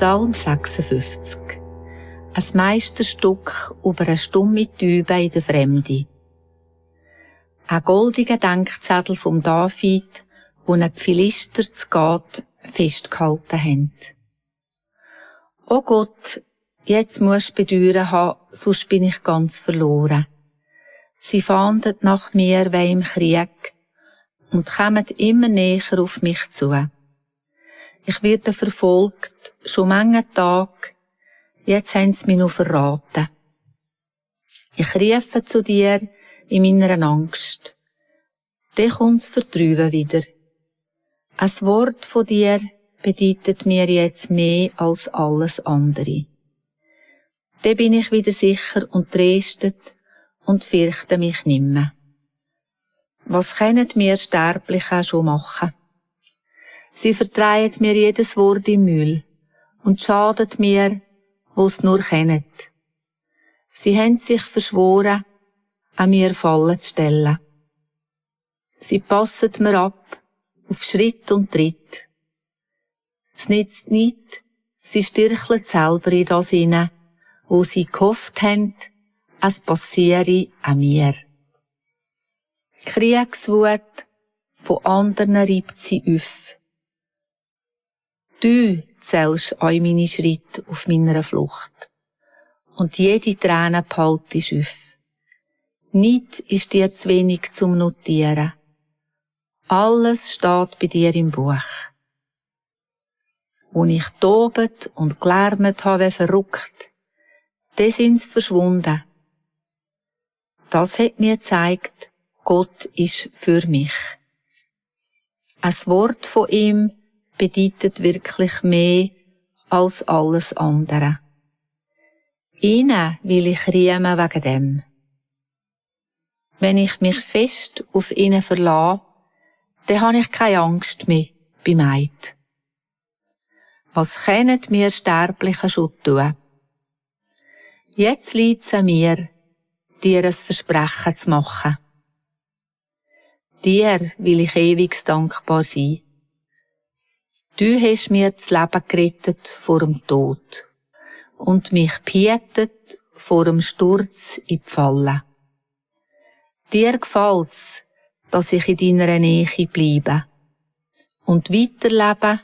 Psalm 56. Ein Meisterstück über eine stumme Tübe in der Fremde. Ein goldiger Denkzettel vom David, wo die Philister zu Gath festgehalten haben. O Gott, jetzt musst du Bedeuern haben, sonst bin ich ganz verloren. Sie fahndet nach mir wie im Krieg und kommen immer näher auf mich zu. Ich werde verfolgt, schon manchen Tag, jetzt haben sie mich noch verraten. Ich rufe zu dir in meiner Angst. Dann kommt das Vertrauen wieder. Ein Wort von dir bedeutet mir jetzt mehr als alles andere. Dann bin ich wieder sicher und tröstet und fürchte mich nimmer. Was können wir Sterblichen schon machen? Sie vertreiben mir jedes Wort im Müll und schaden mir, wo's nur kennen. Sie haben sich verschworen, an mir Fallen zu stellen. Sie passen mir ab, auf Schritt und Tritt. Es nützt nicht, sie stircheln selber in das hinein, wo sie gehofft haben, es passiere an mir. Kriegswut von anderen reibt sie auf. Du zählst all meine Schritte auf meiner Flucht. Und jede Träne behaltest auf. Nichts ist dir zu wenig zum Notieren. Alles steht bei dir im Buch. Wo ich tobet und gelärmet habe wie verrückt, dann sind's verschwunden. Das hat mir gezeigt, Gott ist für mich. Ein Wort von ihm bedeutet wirklich mehr als alles andere. Ihnen will ich rühmen wegen dem. Wenn ich mich fest auf ihn verlasse, dann habe ich keine Angst mehr beim Eid. Was können wir Sterblichen schon tun? Jetzt liegt es an mir, dir ein Versprechen zu machen. Dir will ich ewig dankbar sein. Du hast mir das Leben gerettet vor dem Tod und mich behütet vor dem Sturz in die Falle. Dir gefällt's, dass ich in deiner Nähe bleibe und weiterlebe,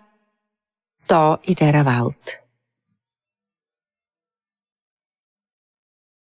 da in dieser Welt.